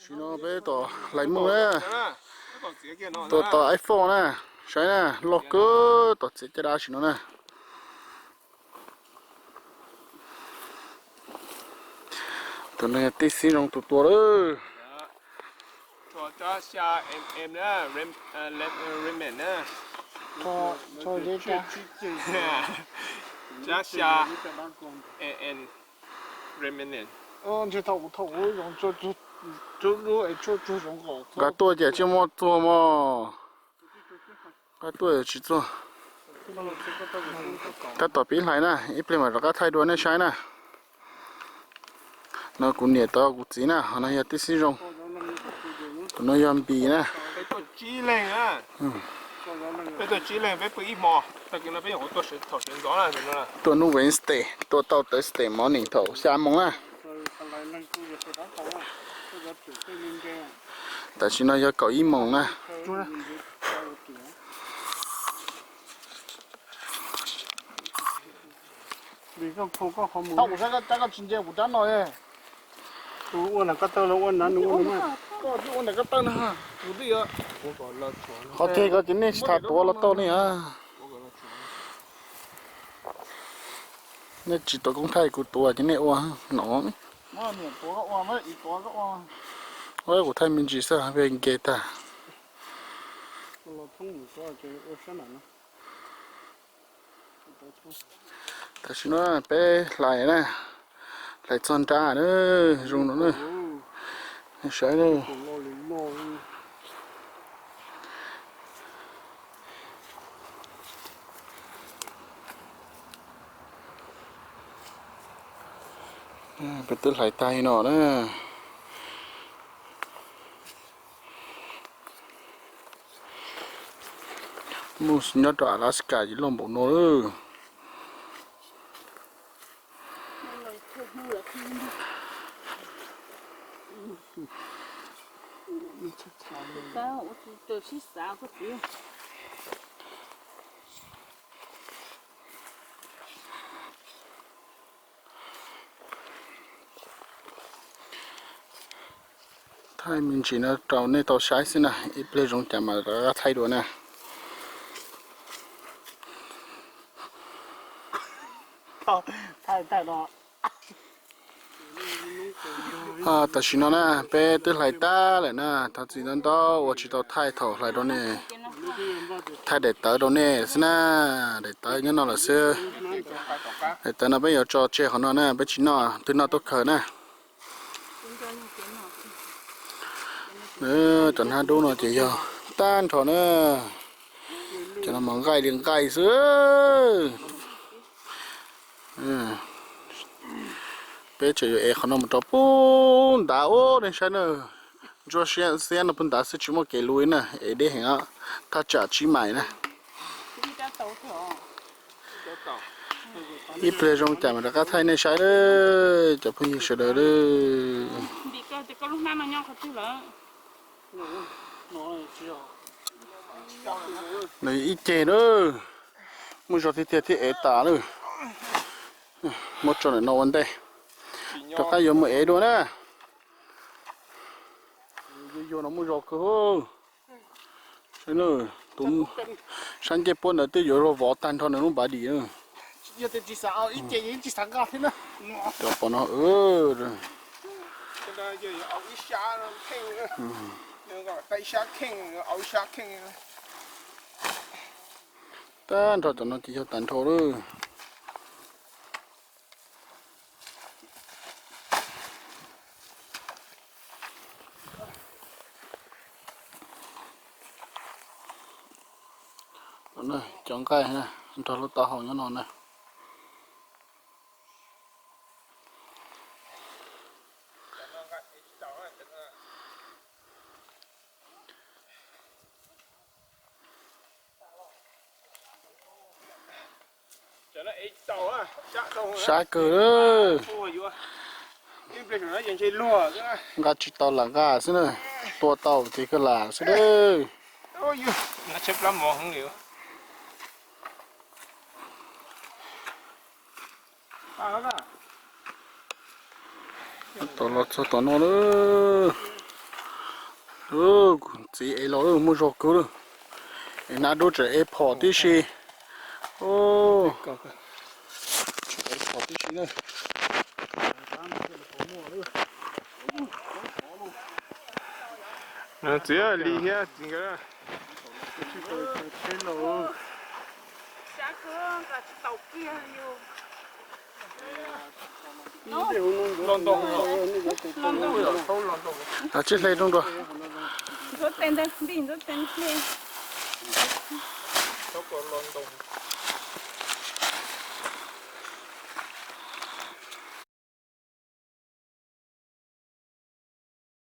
Tam sim no peb tom hlais muj na, tua tau iPhone na, saib na, loj kawg tom txiav caj dab tam sim no na. Tus no yog tij Xib Zoo tus tua lawm. Nqa tuaj ces tsis muaj txuag mog. Nqa tuaj tsis txuag. Tab tom pib hlais na, ib pliag mam rov qab thaij dua nej saib na. No kuv niam tau kuv txiv na, ho no yog tij Xib Zoo. Tus no yog Npis na. Tuaj hnub Wednesday, tua tau Thursday morning thaum xya moos na. Tam sim no yog kaum ib moos na. Qhov twg koj tsis tham tuav los tau li a. Nej tsis tau koob thaij kuv tuav ces nej ua no. Kuv thaij me ntsis xwb, peb nce tag. Tam sim no peb hlais na, hlais txog nrab na, zoo no na. Saib na. Peb twb hlais tag li no na. Mus nyob rau Alaska ces loj npaum no lawm. Thaij me ntsis no rau nej tau saib xwb na, ib pliag zoo cas mas rov qab thaij dua na. Tam sim no na peb twb hlais tag lawm na, thov txim ntau ntau uas tsis tau thaij thaum hlais rau nej, thaij daim tawv rau nej xwb na, daim tawv nyob no lawm xwb. Daim tawv no peb yuav tso tseg qhov no na, peb tsis noj, twb noj tuaj khaws na. Cov hnab dub no ces yog tag nrho na, cov no mas nqaij li nqaij xwb. Peb tseem yuav ev qhov no mus rau pub ntav ub nej saib na. Ntsuab xiab no pub ntav xwb tsis muaj kev luv na, ev deb heev, thaj tsam tsib mais na. Ib pliag zoo cas mas rov qab thaij nej saib, cov phooj ywg sawv daws. Nws ib ceg na, muaj zog tiag tiag thiaj ev tas na. Muab tso ntawm no ua ntej, rov qab yuav mus ev dua na. Yuag yuag no muaj zog kawg. Tus sab ncej puab ntawd twb yuav luag vov tag nrho nws lub npav dim. Cov pom no. Tag nrho cov no ces yog tag nrho lawm. Cov nqaij nrog lub taub hau nyob no na. Sab kawg. Nqa tsis tau lam nqa xwb na, tua tau ces kawg lam xwb na. Tom los txog tom no lawm. Txiv ev los muaj zog kawg lawm. Ev nab dub tseem ev phom tib si. Tseem ev phom tib si na. Txiv Lis thiab txiv nkawd. Los ntau, los ntau, los ntau. Tsib hle rooj dua. Ntxuav tes ntawd, Npis, ntxuav tes hle. Los ntau.